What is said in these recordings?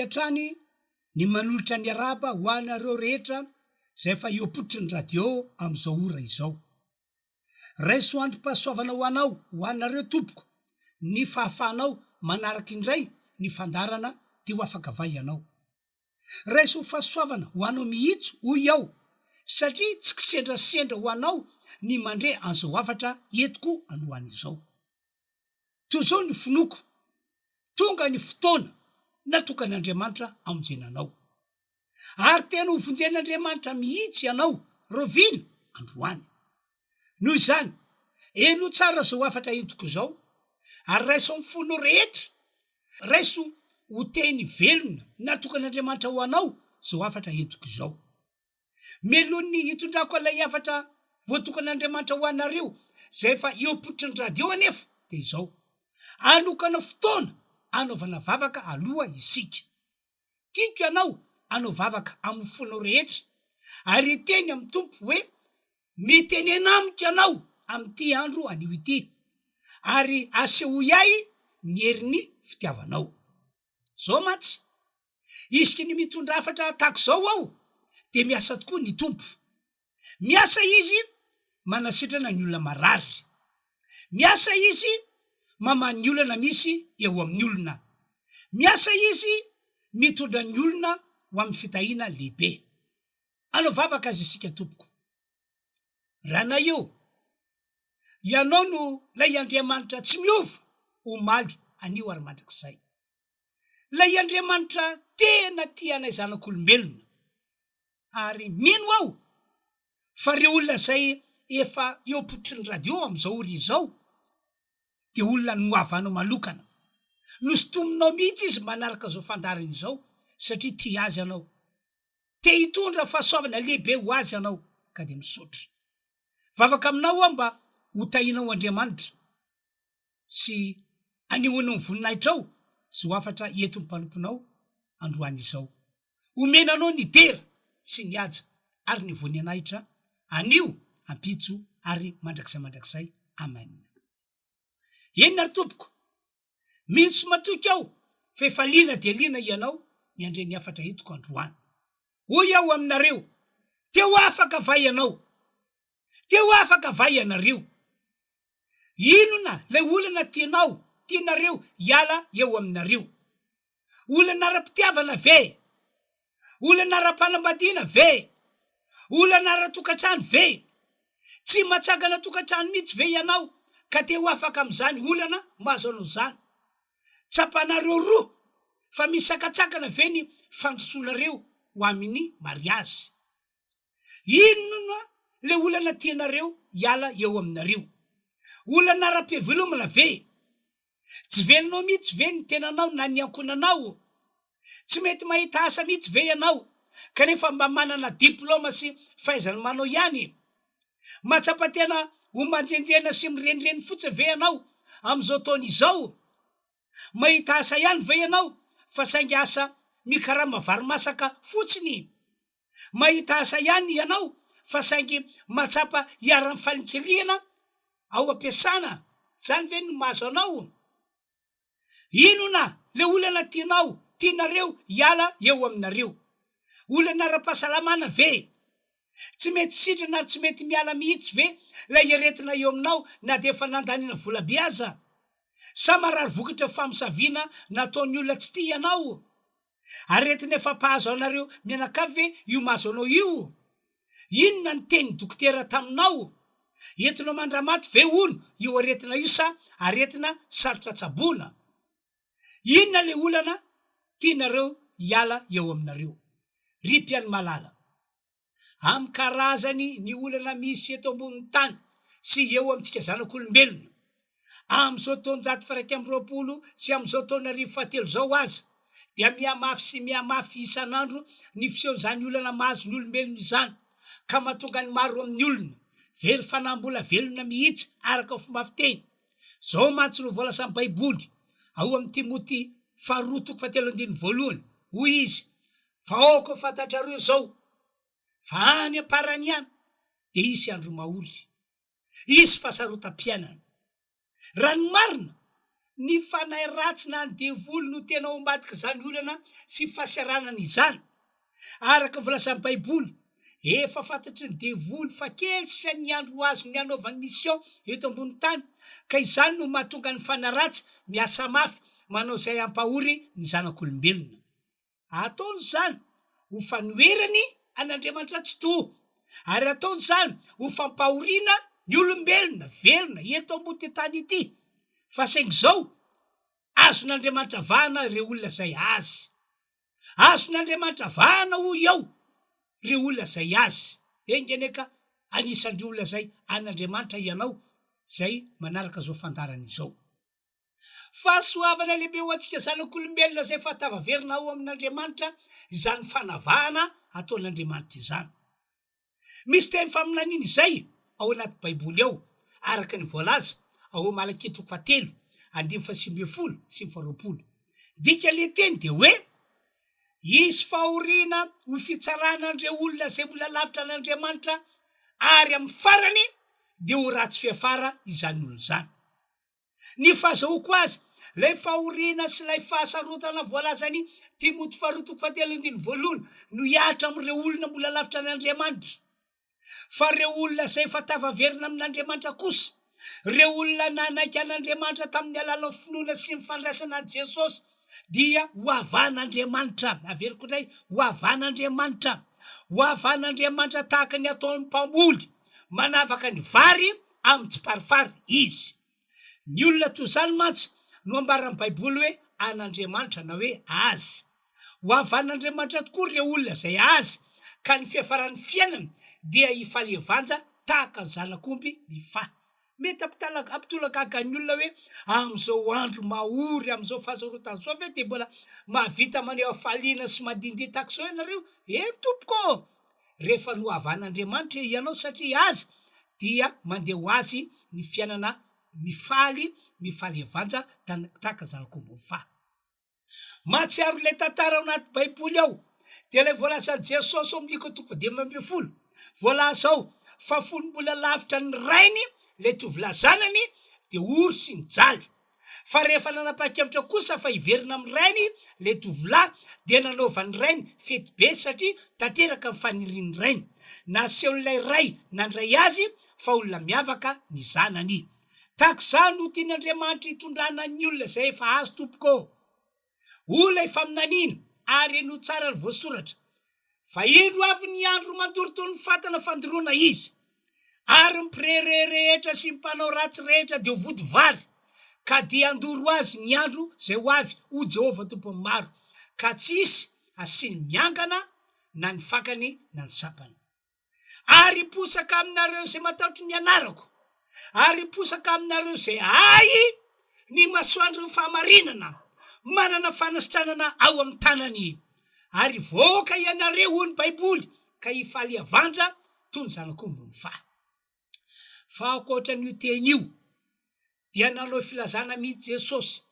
hatrany ny manolotra ny arahaba ho anareo rehetra izay efa eo am-pototry ny radio amin'izao ora izao. Raiso androm-pahasoavana ho anao, ho anareo tompoko, ny fahafahanao manaraka indray ny fandaharana Te ho afaka va ianao? Raiso ho fahasoavana ho anao mihitsy hoy aho satria tsy kisendrasendra ho anao ny mandre an'izao hafatra entiko androany izao. Toy izao ny finoako, tonga ny fotoana natokan'Andriamanitra hamonjena anao. Ary tena ho vonjen'Andriamanitra mihitsy ianao rahoviana? Androany. Noho izany, henoy tsara izao hafatra entiko izao, ary raiso amin'ny fonao rehetra, raiso ho teny velona natokan'Andriamanitra ho anao izao hafatra entiko izao. Mialoha ny hitondrako ilay hafatra voatokan'Andriamanitra ho anareo izay efa eo am-pototry ny radio anefa dia izao, Hanokana fotoana hanaovana vavaka aloha isika. Tiako ianao hanao vavaka amin'ny fonao rehetra ary hiteny amin'ny Tompo hoe, Mitenena amiko ianao amin'ity andro anio ity, ary asehoy ahy ny herin'ny fitiavanao. Izao mantsy, isaky ny mitondra hafatra tahaka izao aho, dia miasa tokoa ny Tompo. Miasa Izy manasitrana ny olona marary. Miasa Izy mamaha ny olana misy eo amin'ny olona. Miasa Izy mitondra ny olona ho amin'ny fitahiana lehibe. Alao vavaka aza isika tompoko. Ranay ô, Ianao no Ilay Andriamanitra tsy miova, omaly, anio ary mandrakizay. Ilay Andriamanitra tena tia anay zanak'olombelona. Ary mino aho fa ireo olona izay efa eo am-pototry ny radio amin'izao ora izao dia olona nohavanao manokana. Nosintominao mihitsy izy manaraka izao fandaharana izao satria tia azy ianao. Te hitondra fahasoavana lehibe ho azy ianao ka dia misaotra. Vavaka aminao aho mba ho tahinao Andriamanitra. sy anehoanao ny voninahitrao izao hafatra entin'ny mpanomponao androany izao. Omena anao ny dera sy ny haja ary ny voninahitra anio, ampitso ary mandrakizay mandrakizay. Amen. Eny ary tompoko, mino sy matoky aho fa efa liana dia liana ianao ny handre ny hafatra entiko androany. Hoy aho aminareo, te ho afaka va ianao? Te ho afaka va ianareo? Inona ilay olana tianao, tianareo hiala eo aminareo? Olana ara-pitiavana ve? Olana ara-panambadiana ve? Olana ara-tokantrano ve? Tsy mahatsangana tokantrano mihitsy ve ianao ka te ho afaka amin'izany olana mahazo anao izany? Tsapanareo roa fa misy sakantsakana ve ny fandrosoanareo ho amin'ny mariazy? Inona le olana tianareo hiala eo aminareo? Olana ara-pivelomana ve? Tsy velonao mihitsy ve ny tenanao na ny ankohonanao? Tsy mety mahita asa mihitsy ve ianao kanefa mba manana diplaoma sy fahaizana manao ihany? Mahatsapa tena ho manjenjena sy mirenireny fotsiny ve ianao amin'izao taona izao? Mahita asa ihany ve ianao fa saingy asa mikarama vary masaka fotsiny? Mahita asa ihany ianao fa saingy mahatsapa iharan'ny fanilikilihana ao am-piasana, zany ve no mahazo anao? Inona le olana tianao, tianareo hiala eo aminareo? Olana ara-pahasalamana ve? Tsy mety sitrana ary tsy mety miala mihitsy ve ilay aretina eo aminao na dia efa nandaniana volabe aza? Sa marary vokatra famosaviana nataon'ny olona tsy tia ianao? Aretina efa mpahazo anareo mianakavy ve io mahazo anao io? Inona ny tenin'ny dokotera taminao? Entinao mandramaty ve hono io aretina io sa aretina sarotra tsaboina? Inona le olana tianareo hiala eo aminareo? Ry mpihaino malala, Amin'ny karazany ny olana misy eto ambonin'ny tany sy eo amintsika zanak'olombelona. Amin'izao taonjato faha-21 sy amin'izao taonarivo fahatelo izao aza dia mihamafy sy mihamafy isan'andro ny fisehon'izany olana mahazo ny olombelona izany ka mahatonga ny maro amin'ny olona very fanahy mbola velona mihitsy araka ny fomba fiteny. Izao mantsy no voalazan'ny Baiboly ao amin'ny Timoty faharoa toko fahatelo andininy voalohany, hoy izy, Fa aoka ho fantatrareo izao, fa any am-parany ihany dia hisy andro mahory, hisy fahasarotam-piainana. Raha ny marina, Ny fanahy ratsy na ny devoly no tena ao ambadik'izany olana sy fahasahiranana izany. Araka ny voalazan'ny Baiboly, efa fantatry ny devoly fa kely sisa ny andro ho azony hanaovany mission eto ambony tany, ka izany no mahatonga ny fanahy ratsy miasa mafy manao izay hampahory ny zanak'olombelona. Ataony izany ho fanoherany an'Andriamanitra Tsitoha, ary ataony izany ho fampahoriana ny olombelona velona eto ambony tany ity. Fa saingy izao, azon'Andriamanitra vahana ireo olona izay Azy. Azon'Andriamanitra vahana hoy aho ireo olona izay Azy. Enga anie ka anisan'ireo olona izay an'Andriamanitra ianao izay manaraka izao fandaharana izao. Fahasoavana lehibe ho antsika zanak'olombelona izay efa tafaverina ao amin'Andriamanitra izany fanavahana ataon'Andriamanitra izany. Misy teny faminaniana izay ao anaty Baiboly ao, araka ny voalaza ao Malakia toko fahatelo, andininy fahasivy ambin'ny folo sy ny faharoapolo. Dikan'ilay teny dia hoe, Hisy fahoriana ho fitsarana an'ireo olona izay mbola lavitra an'Andriamanitra, ary amin'ny farany dia ho ratsy fiafara izany olona izany. Ny fahazahoako azy, ilay fahoriana sy ilay fahasarotana voalazan'i Timoty faharoa toko fahatelo andininy voalohany no hihatra amin'ireo olona mbola lavitra an'Andriamanitra. Fa ireo olona izay efa tafaverina amin'Andriamanitra kosa, ireo olona nanaiky an'Andriamanitra tamin'ny alalan'ny finoana sy ny fandraisana an'i Jesosy, dia ho havan'Andriamanitra. Averiko indray, ho havan'Andriamanitra. Ho havan'Andriamanitra tahaka ny ataon'ny mpamboly manavaka ny vary amin'ny tsiparifary izy. Ny olona toy izany mantsy no ambaran'ny Baiboly hoe an'Andriamanitra na hoe azy. Ho havan'Andriamanitra tokoa ireo olona izay azy, ka ny fiafaran'ny fiainany dia hifaliavanja tahaka ny zanak'omby mifaha. Mety hampitolagaga ny olona hoe amin'izao andro mahory, amin'izao fahasarotana izao ve dia mbola mahavita maneho hafaliana sy mandindihy tahaka izao ianareo? Eny tompoko ô! Rehefa nohavan'Andriamanitra ianao satria Azy dia mandeha ho azy ny fiainana mifaly, mifaly avanja tahaka zanak'omby mifaha. Mahatsiaro ilay tantara ao anaty baiboly ao dia ilay voalazan'i Jesosy ao amin'ny Lioka toko fahadimy ambin'ny folo, voalaza ao fa fony mbola lavitra ny rainy ilay tovolahy zanany dia ory sy nijaly. Fa rehefa nanapa-kevitra kosa fa hiverina amin'ny rainy ilay tovolahy, dia nanaovan'ny rainy fety be satria tanteraka ny fanirian'ny rainy. Nasehon'ilay ray nandray azy fa olona miavaka ny zanany. Tahaka izany no tian'Andriamanitra hitondrana ny olona izay efa azy tompoko ô! Hoy ilay faminaniana, ary henoy tsara ny voasoratra, Fa indro avy ny andro mandoro toy ny fatana fandoroana izy, ary ny mpirehareha rehetra sy ny mpanao ratsy rehetra dia ho vody vary, ka dia handoro azy ny andro izay ho avy, hoy Jehovah Tompon'ny maro, ka tsy hisy hasiany miangana na ny fakany na ny sampany. Ary hiposaka aminareo izay matahotra ny anarako, ary hiposaka aminareo izay ahy ny masoandron'ny fahamarinana, manana fanasitranana ao amin'ny tanany. Ary hivoaka ianareo, hoy ny Baiboly, ka hifaly havanja toy ny zanak'omby mifaha. Fa ankoatra an'io teny io, dia nanao filazana mihitsy Jesosy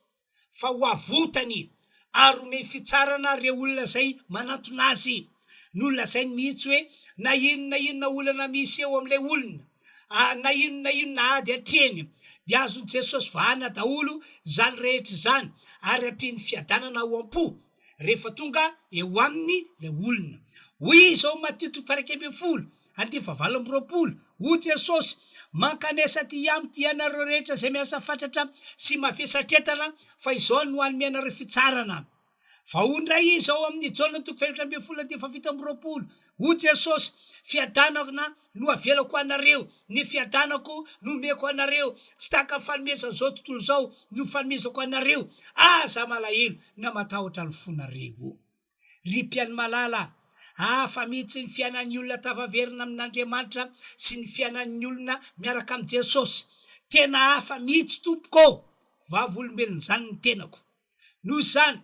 fa ho avotany ary homeny fitsarana ireo olona izay manantona Azy. Nolazainy mihitsy hoe na inona na inona olana misy eo amin'ilay olona, na inona na inona ady atrehiny, dia azon'i Jesosy vahana daholo izany rehetra izany ary ampiany fiadanana ao am-po rehefa tonga eo aminy ilay olona. Hoy izy ao Matio toko faha-11, andininy faha-28, Hoy Jesosy, Mankanesa aty amiko ianareo rehetra izay miasa fatratra sy mavesatretana, fa izao no hanome anareo fitsarana. Fa hoy indray Izy ao amin'ny Jaona toko faha-14 andininy faha-27, Hoy Jesosy, Fiadanana no avelako ho anareo, ny fiadanako no omeko anareo, tsy tahaka ny fanomezan'izao tontolo izao no fanomezako anareo, aza malahelo na matahotra ny fonareo. Ry mpihaino malala, hafa mihitsy ny fiainan'ny olona tafaverina amin'Andriamanitra sy ny fiainan'ny olona miaraka amin'i Jesosy. Tena hafa mihitsy tompoko ô! Vavolombelon'izany ny tenako. Noho izany,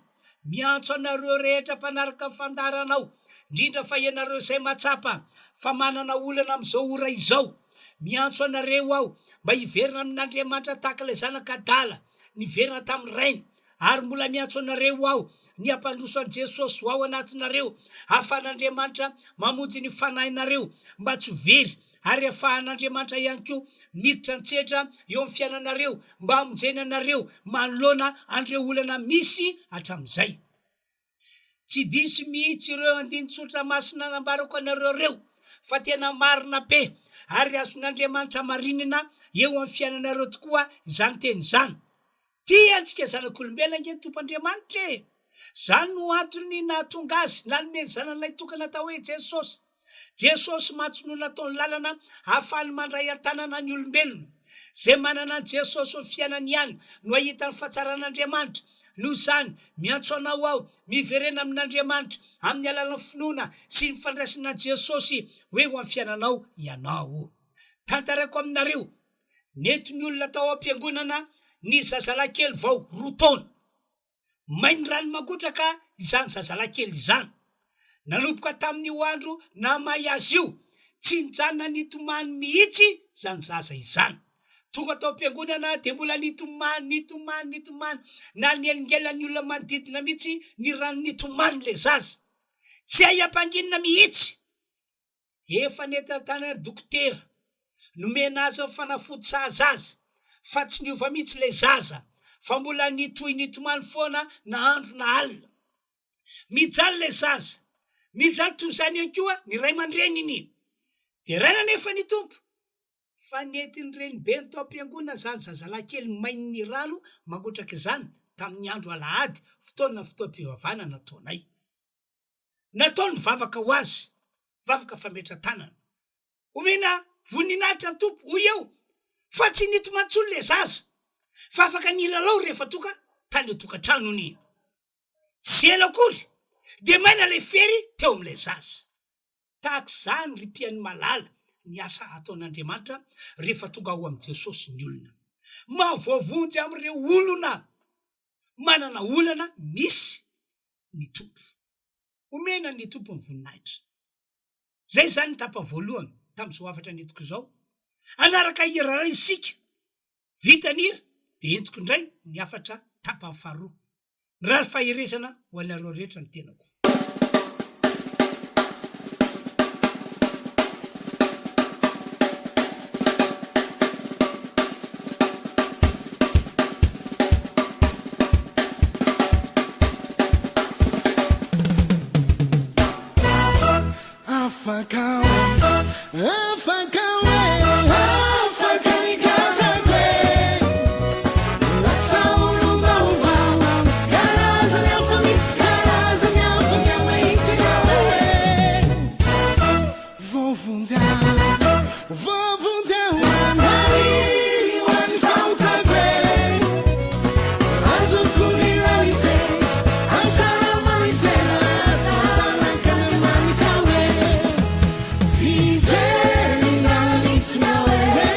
miantso anareo rehetra mpanaraka ny fandaharana aho, indrindra fa ianareo izay mahatsapa fa manana olana amin'izao ora izao. Miantso anareo aho mba hiverina amin'Andriamanitra tahaka ilay zanaka adala niverina tamin'ny rainy. Ary mbola miantso anareo aho ny hampandroso an'i Jesosy ho ao anatinareo, ahafahan'Andriamanitra mamonjy ny fanahinareo mba tsy ho very, ary ahafahan'Andriamanitra ihany koa miditra an-tsehatra eo amin'ny fiainanareo mba hamonjena anareo manoloana an'ireo olana misy hatramin'izay. Tsy diso mihitsy ireo andinin-tsoratra masina nambarako anareo ireo fa tena marina be ary azon'Andriamanitra hamarinina eo amin'ny fiainanareo tokoa izany teny izany. Tia antsika zanak'olombelona ange ny Tompo Andriamanitra e! Izany no antony nahatonga Azy nanome ny Zanany Lahitokana atao hoe Jesosy. Jesosy mantsy no nataony lalana ahafahany mandray an-tanana ny olombelona. Izay manana an'i Jesosy ho fiainany ihany no hahita ny fahatsaran'Andriamanitra. Noho izany, miantso anao aho, miverena amin'Andriamanitra amin'ny alalan'ny finoana sy ny fandraisana an'i Jesosy ho eo amin'ny fiainanao ianao. Tantaraiko aminareo, nentin'ny olona tao am-piangonana ny zazalahy kely vao roa taona. Main'ny rano mangotraka izany zazalahy kely izany. Nanomboka tamin'io andro nahamay azy io, tsy nijanona nitomany mihitsy izany zaza izany. Tonga tao am-piangonana dia mbola nitomany, nitomany, nitomany, nanelingelina ny olona manodidina mihitsy ny rano nitomanin'ilay zaza. Tsy hay ampanginina mihitsy. Efa nentina tany any dokotera, nomena azy ny fanafody sahaza azy, fa tsy niova mihitsy ilay zaza, fa mbola nitohy nitomany foana na andro na alina. Mijaly ilay zaza, mijaly toy izany ihany koa ny ray aman-dreniny. Deraina anefa ny Tompo, fa nentin'ny renibeny tao am-piangonana izany zazalahy kely main'ny rano mangotraka izany tamin'ny andro alahady, fotoana fotoam-pivavahana nataonay. Natao ny vavaka ho azy, vavaka fametra-tanana. Omena voninahitra ny Tompo, hoy eo, fa tsy nitomany intsony ilay zaza, fa afaka nilalao rehefa tonga tany an-tokantranony. Tsy ela akory dia maina ilay fery teo amin'ilay zaza. Tahaka izany, ry mpihaino malala, ny asa ataon'Andriamanitra rehefa tonga ao amin'i Jesosy ny olona. Mahavoavonjy amin'ireo olona manana olana misy ny Tompo. Omena ny Tompo ny voninahitra. Zay izany ny tapany voalohany tamin'izao hafatra nentiko izao. Hanaraka hira iray isika. Vita ny hira dia entiko indray ny hafatra tapany faharoa. Mirary faherezana ho anareo rehetra ny tenako. Afaka afaka hoe afaka ny gadrako e Lasa olom-baovao karazany hafa mihitsy karazany hafa mihamahitsy ianao e Voavonjy aho, voavonjy aho Anary ho an'ny fahotako e Azoko ny lanitra e Asaramanitra e Lasa zanak'Andriamanitra aho e Tsy very na mihitsy aho e.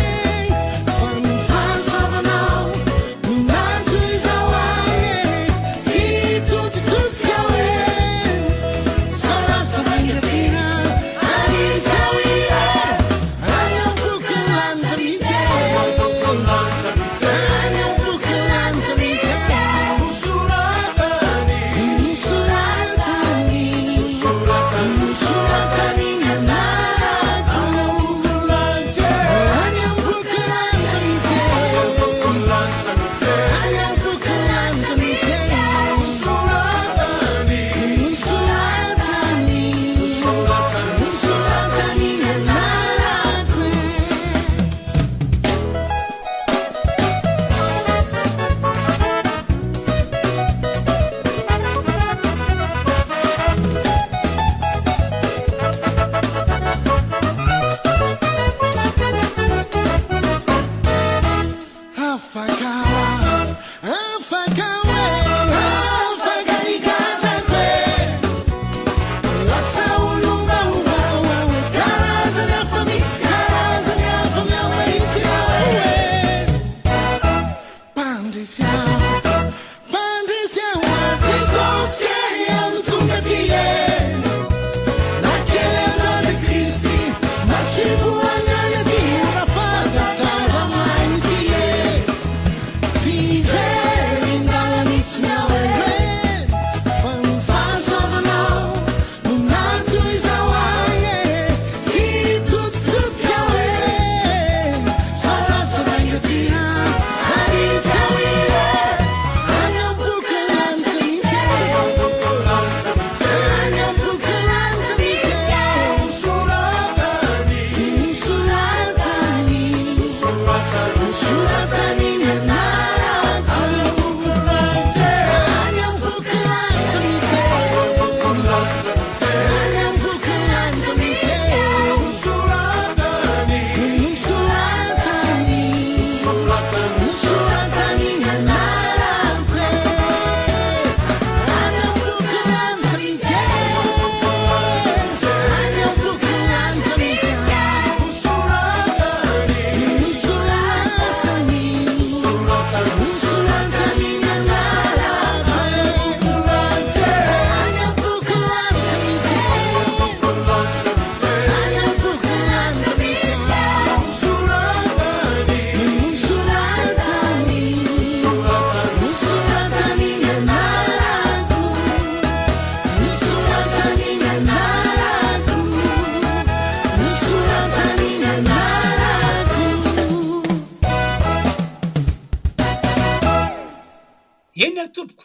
tompoko.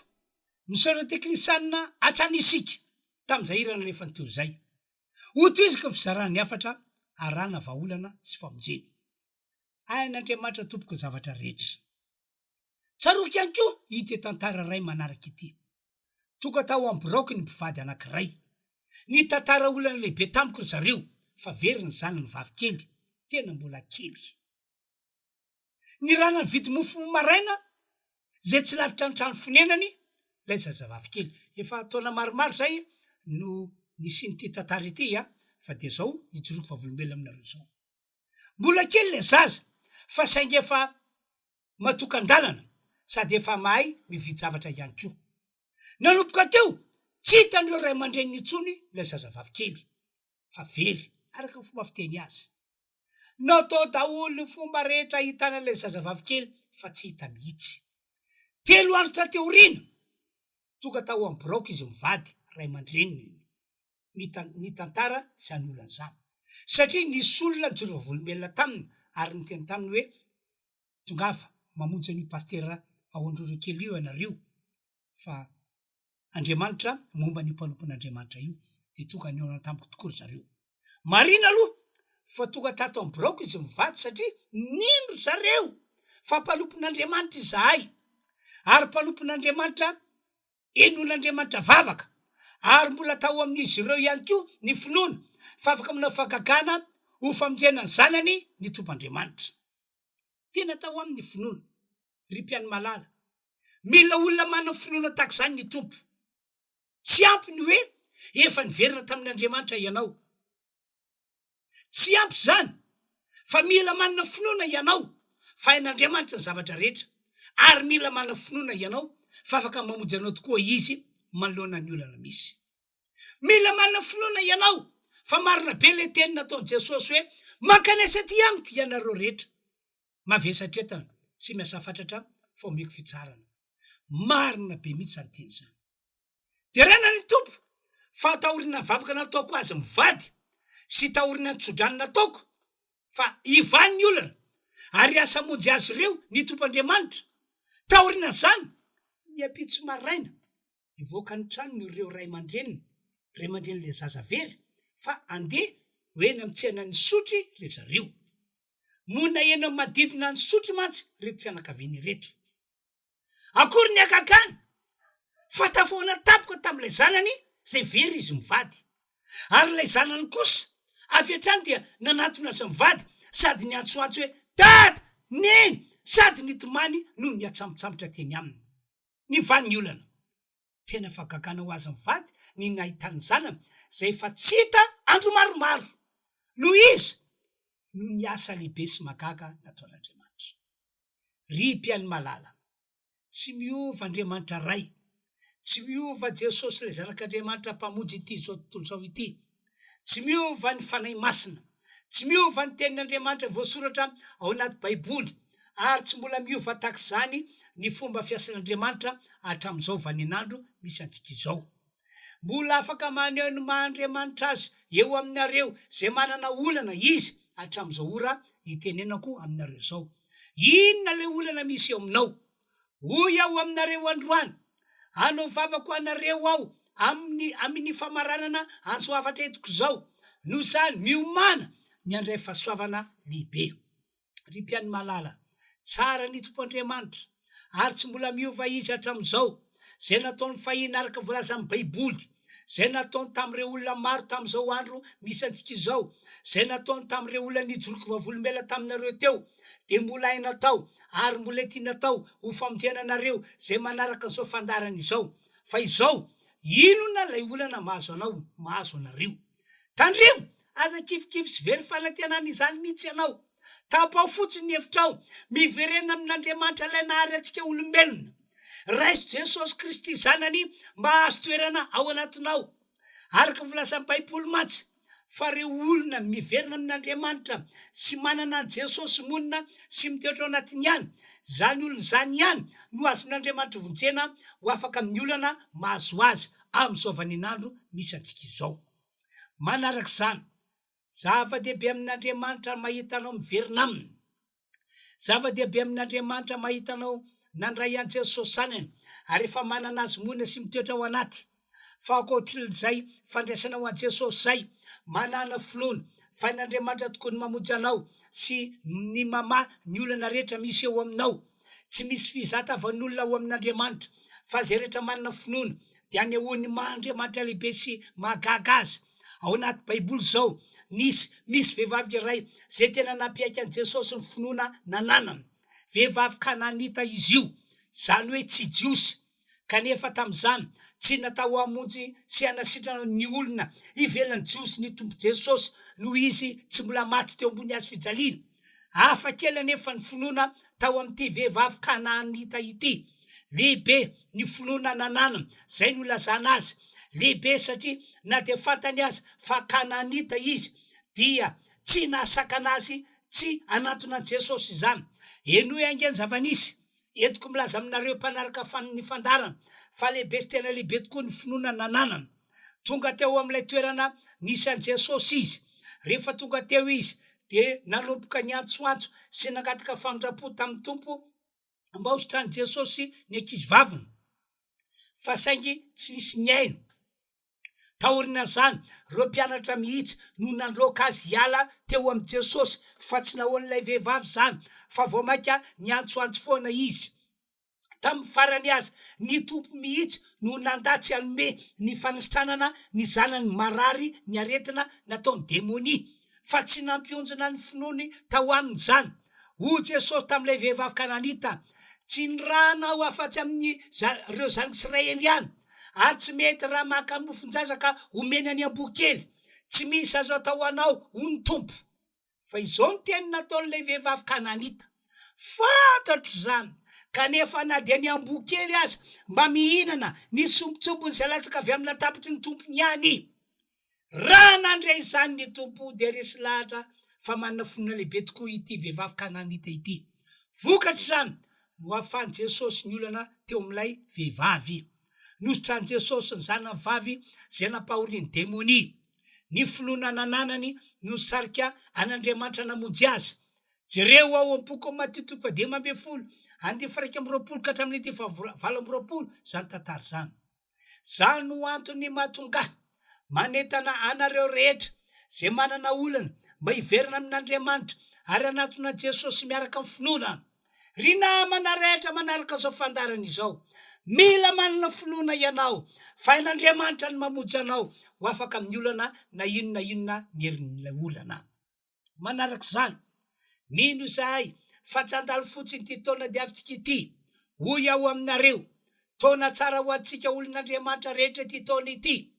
Misaotra teknisianina hatrany isika tamin'izay hira nalefany teo izay. Hotohiziko ny fizarana ny hafatra arahana vahaolana sy famonjena. Hain'Andriamanitra tompoko ny zavatra rehetra. Tsaroako ihany koa ity tantara iray manaraka ity. Tonga tao amin'ny biraoko ny mpivady anankiray. Nitantara olana lehibe tamiko ry zareo fa very ny zanany vavy kely, tena mbola kely. Nirana nividy mofo maraina izay tsy lavitra ny trano fonenany ilay zazavavy kely. Efa taona maromaro izay no nisian'ity tantara ity fa dia izao ijoroako vavolombelona aminareo izao. Mbola kely ilay zaza fa saingy efa matokan-dalana sady efa mahay mividy zavatra ihany koa. Nanomboka teo, tsy hitan'ireo ray aman-dreniny intsony ilay zazavavy kely fa very, araka ny fomba fiteny azy. Natao daholo ny fomba rehetra ahitana ilay zazavavy kely fa tsy hita mihitsy. Telo andro taty aoriana, tonga tao amin'ny biraoko izy mivady, ray aman-dreniny. nitantara izany olana izany. Satria nisy olona nijoro vavolombelona taminy ary niteny taminy hoe, Tongava mamonjy an'io pasitera ao Androrokely io ianareo fa Andriamanitra momba an'io mpanompon'Andriamanitra io. Dia tonga nihaona tamiko tokoa ry zareo. Marina aloha fa tonga tato amin'ny biraoko izy mivady satria nino ry zareo fa mpanompon'Andriamanitra izahay ary mpanompon'Andriamanitra Henoin'Andriamanitra vavaka, ary mbola tao amin'izy ireo ihany koa ny finoana fa afaka manao fahagagana ho famonjena ny zanany ny Tompo Andriamanitra. Tena tao aminy ny finoana, ry mpihaino malala. Mila olona manana finoana tahaka izany ny Tompo. Tsy ampy ny hoe efa niverina tamin'Andriamanitra ianao. Tsy ampy izany fa mila manana finoana ianao fa hain'Andriamanitra ny zavatra rehetra ary mila manana finoana ianao fa afaka mamonjy anao tokoa Izy manoloana ny olana misy. Mila manana finoana ianao fa marina be ilay teny nataon'i Jesosy hoe mankanesa aty amiko ianareo rehetra mavesatretana sy miasa fatratra fa omeko fitsaharana. Marina be mihitsy izany teny izany. Deraina ny Tompo fa taorian'ny vavaka nataoko azy mivady sy taorian'ny tsodrano nataoko fa hivaha ny olana ary hiasa hamonjy azy ireo ny Tompo Andriamanitra. Taorian'izany, ny ampitso maraina, nivoaka ny tranony ireo ray aman-dreniny, ray aman-drenin'ilay zaza very, fa andeha ho eny amin'ny tsenan'Isotry ry zareo. Monina eny amin'ny manodidina an'Isotry mantsy ireto fianakaviana ireto. Akory ny hagagany fa tafahoana tampoka tamin'ilay zanany izay very izy mivady. Ary ilay zanany kosa avy hatrany dia nanatona azy mivady sady niantsoantso hoe, Dada! Neny! Sady nitomany noho ny nihatsambotsambotra teny aminy. Nivaha ny olana. Tena fahagagana ho azy mivady ny nahitany zanany izay efa tsy hita andro maromaro. Noho iza? Noho ny asa lehibe sy mahagaga nataon'Andriamanitra. Ry mpihaino malala, tsy miova Andriamanitra Ray, tsy miova Jesosy ilay Zanak'Andriamanitra Mpamonjy ity izao tontolo izao ity, tsy miova ny Fanahy Masina, tsy miova ny Tenin'Andriamanitra voasoratra ao anaty Baiboly, ary tsy mbola miova tahaka izany ny fomba fiasan'Andriamanitra hatramin'izao vaninandro misy antsika izao. Mbola afaka maneho ny maha Andriamanitra Azy eo aminareo izay manana olana Izy hatramin'izao ora itenenako aminareo izao. Inona ilay olana misy eo aminao? Hoy aho aminareo androany, hanao vavaka ho anareo aho amin'ny amin'ny famaranana an'izao hafatra entiko izao. Noho izany, miomàna ny handray fahasoavana lehibe. Ry mpihaino malala, tsara ny Tompo Andriamanitra, ary tsy mbola miova Izy hatramin'izao. Izay nataony fahiny araka ny voalazan'ny Baiboly, izay nataony tamin'ireo olona maro tamin'izao andro misy antsika izao, izay nataony tamin'ireo olona nijoroako vavolombelona taminareo teo, dia mbola hainy atao, ary mbola tiany atao ho famonjena anareo izay manaraka an'izao fandaharana izao. Fa izao, inona ilay olana mahazo anao, mahazo anareo? Tandremo! Aza kivikivy sy very fanantenana izany mihitsy ianao. Tapaho fotsiny ny hevitrao. Miverena amin'Andriamanitra ilay nahary antsika olombelona. Raiso Jesosy Kristy Zanany mba hahazo toerana ao anatinao. Araka ny voalazan'ny Baiboly mantsy fa ireo olona miverina amin'Andriamanitra sy manana an'i Jesosy monina sy mitoetra ao anatiny ihany, izany olona izany ihany no azon'Andriamanitra vonjena ho afaka amin'ny olana mahazo azy amin'izao vaninandro misy antsika izao. Manaraka izany, zava-dehibe amin'Andriamanitra ny mahita anao miverina Aminy. Zava-dehibe amin'Andriamanitra mahita anao nandray an'i Jesosy Zanany ary efa manana Azy monina sy mitoetra ao anaty. Fa ankoatr'izay fandraisanao an'i Jesosy izay, manàna finoana fa hain'Andriamanitra tokoa ny mamonjy anao sy ny mamaha ny olana rehetra misy eo aminao. Tsy misy fizahatavan'olona ao amin'Andriamanitra, fa izay rehetra manana finoana dia anehoany ny maha Andriamanitra lehibe sy mahagaga Azy. Ao anaty Baiboly izao, nisy misy vehivavy iray izay tena nampiaiky an'i Jesosy ny finoana nananany. Vehivavy Kananita izy io, izany hoe tsy Jiosy. Kanefa tamin'izany, tsy natao hamonjy sy hanasitrana ny olona ivelan'ny Jiosy ny Tompo Jesosy noho Izy tsy mbola maty teo ambony hazo fijaliana. Hafa kely anefa ny finoana tao amin'ity vehivavy Kanaanita ity. Lehibe ny finoana nananany, izay no ilazana azy. Lehibe satria na dia fantany aza fa Kanaanita izy, dia tsy nahasakana azy tsy hanantona an'i Jesosy izany. Henoy ange ny zava-nisy. Entiko milaza aminareo mpanaraka ny fandaharana fa lehibe sy tena lehibe tokoa ny finoana nananany. Tonga teo amin'ilay toerana nisy an'i Jesosy izy. Rehefa tonga teo izy dia nanomboka niantsoantso sy nangataka famindram-po tamin'ny Tompo mba hositran'i Jesosy ny ankizivaviny. Fa saingy tsy nisy nihaino. Taorian'izany, ireo mpianatra mihitsy no nandroaka azy hiala teo amin'i Jesosy, fa tsy nahoan'ilay vehivavy izany, fa vao mainka niantsoantso foana izy. Tamin'ny farany aza, ny Tompo mihitsy no nandà tsy hanome ny fanasitranana ny zanany marary ny aretina nataon'ny demonia, fa tsy nampionjona ny finoany tao aminy izany. Hoy Jesosy tamin'ilay vehivavy Kananita, Tsy nirahana Aho afa-tsy amin'ny ireo zanak'Israely ihany, ary tsy mety raha maka mofon-jaza ka omena ny amboa kely. Tsy misy azo atao ho anao, hoy ny Tompo. Fa izao no teny nataon'ilay vehivavy Kananita, Fantatro izany, kanefa na dia ny amboa kely aza mba mihinana ny sombintsombiny izay latsaka avy amin'ny latabatry ny tompony ihany. Raha nandre izany ny Tompo dia resy lahatra fa manana finoana lehibe tokoa ity vehivavy Kananita ity. Vokatr'izany, nohafahan'i Jesosy ny olana teo amin'ilay vehivavy. Nositran'i Jesosy ny zanany vavy izay nampahorian'ny demonia. Ny finoana nananany no nisarika an'Andriamanitra namonjy azy. Jereo ao amin'ny bokin'i Matio toko fahadimy ambin'ny folo, andininy faha-21 ka hatramin'ny andininy faha-28 izany tantara izany. Zany no antony mahatonga ahy manentana anareo rehetra izay manana olana mba hiverina amin'Andriamanitra ary hanatona an'i Jesosy miaraka amin'ny finoana. Ry namana rehetra manaraka izao fandaharana izao, mila manana finoana ianao fa hain'Andriamanitra ny mamonjy anao ho afaka amin'ny olana na inona na inona ny herin'ilay olana. Manaraka izany, mino izahay fa tsy handalo fotsiny ity taona diavintsika ity. Hoy aho aminareo, taona tsara ho antsika olon'Andriamanitra rehetra ity taona ity.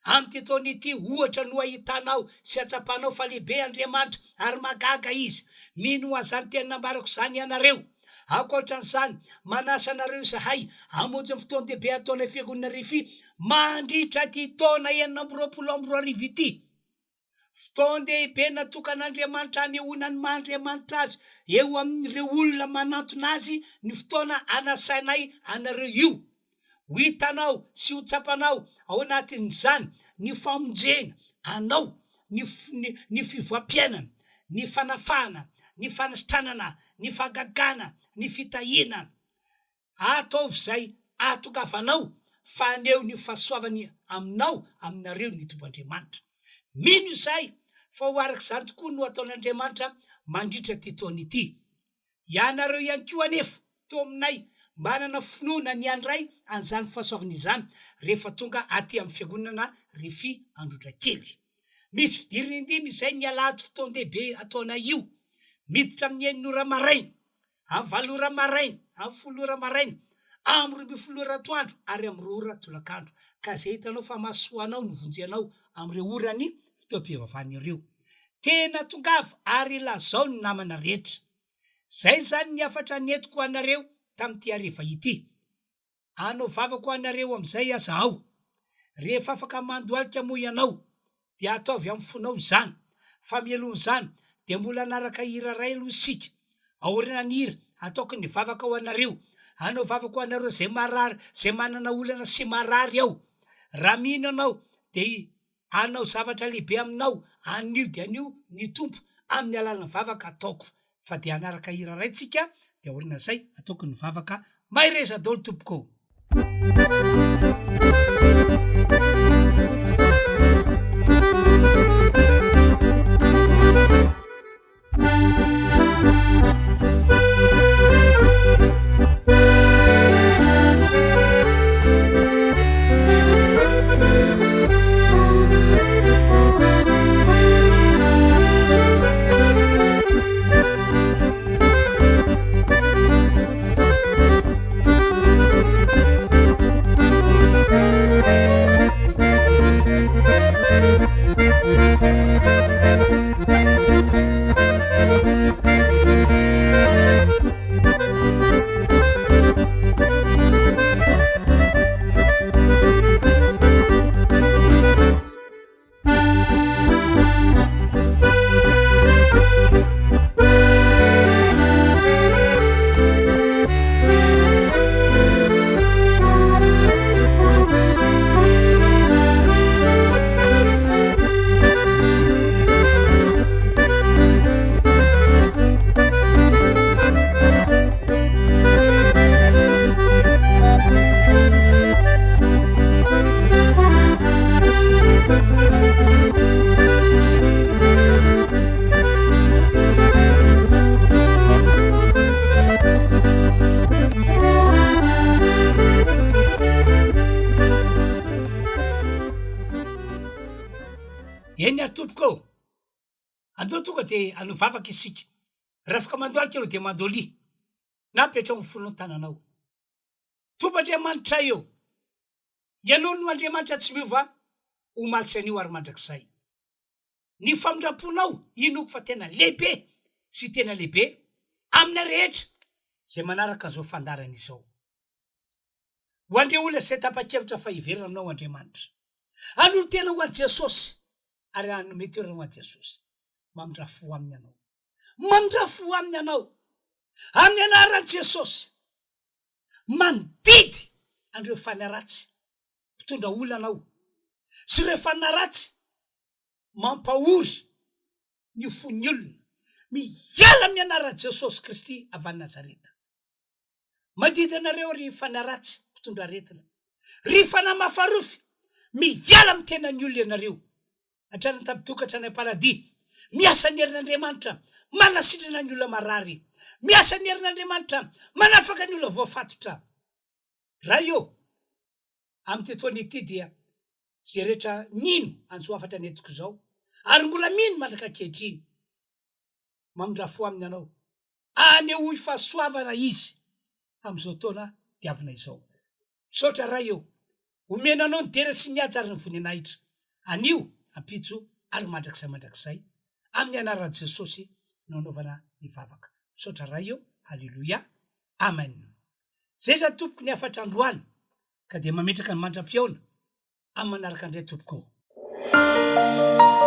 Amin'ity taona ity, ohatra, no hahitanao sy hatsapanao fa lehibe Andriamanitra ary mahagaga Izy. Mino an'izany teny nambarako izany ianareo. Ankoatra an'izany, manasa anareo izahay hamonjy ny fotoan-dehibe ataonay Fiangonana Refi mandritra ity taona 2026 ity. Fotoan-dehibe natokan'Andriamanitra hanehoana ny maha Andriamanitra Azy eo amin'ireo olona manantona Azy ny fotoana anasainay anareo io. Ho hitanao sy ho tsapanao ao anatin'izany ny famonjena anao, ny ny fivoam-piainana, ny fanafahana, ny fanasitranana, ny fahagagana, ny fitahiana. Ataovy izay ahatongavanao fa haneho ny fahasoavany aminao aminareo ny Tompo Andriamanitra. Mino izahay fa ho araka izany tokoa no hataon'Andriamanitra mandritra ity taona ity. Ianareo ihany koa anefa, teo aminay, mba hanana finoana ny handray an'izany fahasoavana izany rehefa tonga aty amin'ny Fiangonana Refi Androtrakely. Misy fidirana indimy izay ny alahady fotoan-dehibe ataonay io. Miditra amin'ny enina ora maraina. Amin'ny valo ora maraina, amin'ny folo ora maraina, amin'ny 12 ora atoandro ary amin'ny 2 ora tolakandro. Ka izay hitanao fa mahasoa anao no vonjenao amin'ireo oran'ny fotoam-pivavahana ireo. Tena tongava ary lazao ny namana rehetra. Izay izany ny hafatra nentiko ho anareo tamin'ity hariva ity. Hanao vavaka ho anareo amin'izay aza aho. Rehefa afaka mandohalika moa ianao, dia ataovy amin'ny fonao izany. Fa mialohan'izany, dia mbola hanaraka hira iray aloha isika. Aorianan'ny hira, ataoko ny vavaka ho anareo. Hanao vavaka ho anareo izay marary, izay manana olana sy marary aho. Raha mino ianao, dia Hanao zavatra lehibe aminao anio dia anio ny Tompo amin'ny alalan'ny vavaka ataoko. Fa dia hanaraka hira iray tsika dia aorianan'izay ataoko ny vavaka. Mahereza daholo tompoko ô! Eny ary tompoko ô! Andao tonga dia hanao vavaka isika. Raha afaka mandohalika ianao dia mandolia na apetraho amin'ny fonao ny tananao. Tompo Andriamanitray ô! Ianao no Andriamanitra tsy miova omaly sy anio ary mandrakizay. Ny famindram-ponao inoako fa tena lehibe sy tena lehibe aminay rehetra izay manaraka an'izao fandaharana izao. Ho an'ireo olona izay tapa-kevitra fa hiverina aminao Andriamanitra. Hanolo-tena ho an'i Jesosy ary hanome toerana ho an'i Jesosy. Mamindrà fo aminy Ianao. Mamindrà fo aminy Ianao. Amin'ny anaran'i Jesosy. Mandidy an'ireo fanahy ratsy mpitondra olana aho sy ireo fanahy ratsy mampahory ny fon'ny olona. Miala amin'ny anaran'i Jesosy Kristy avy any Nazareta. Mandidy anareo ry fanahy ratsy mpitondra aretina, ry fanahy mafarofy, miala amin'ny tenan'ny olona ianareo. Hatrany an-tampon-doha ka hatrany am-paladia. Miasa ny herin'Andriamanitra manasitrana ny olona marary. Miasa ny herin'Andriamanitra manafaka ny olona voafatotra. Ray ô, amin'ity taona ity dia izay rehetra nino an'izao hafatra nentiko izao ary mbola mino mandraka ankehitriny, mamindrà fo aminy Ianao. Anehoy fahasoavana izy amin'izao taona diavina izao. Misaotra Ray ô! Omena Anao ny dera sy ny haja ary ny voninahitra, anio, ampitso ary mandrakizay mandrakizay. Amin'ny anaran'i Jesosy no anaovana ny vavaka. Misaotra Ray ô! Haleloia! Amen! Zay zany tompoko ny hafatra androany ka dia mametraka ny mandra-pihaona amin'ny manaraka indray tompoko ô!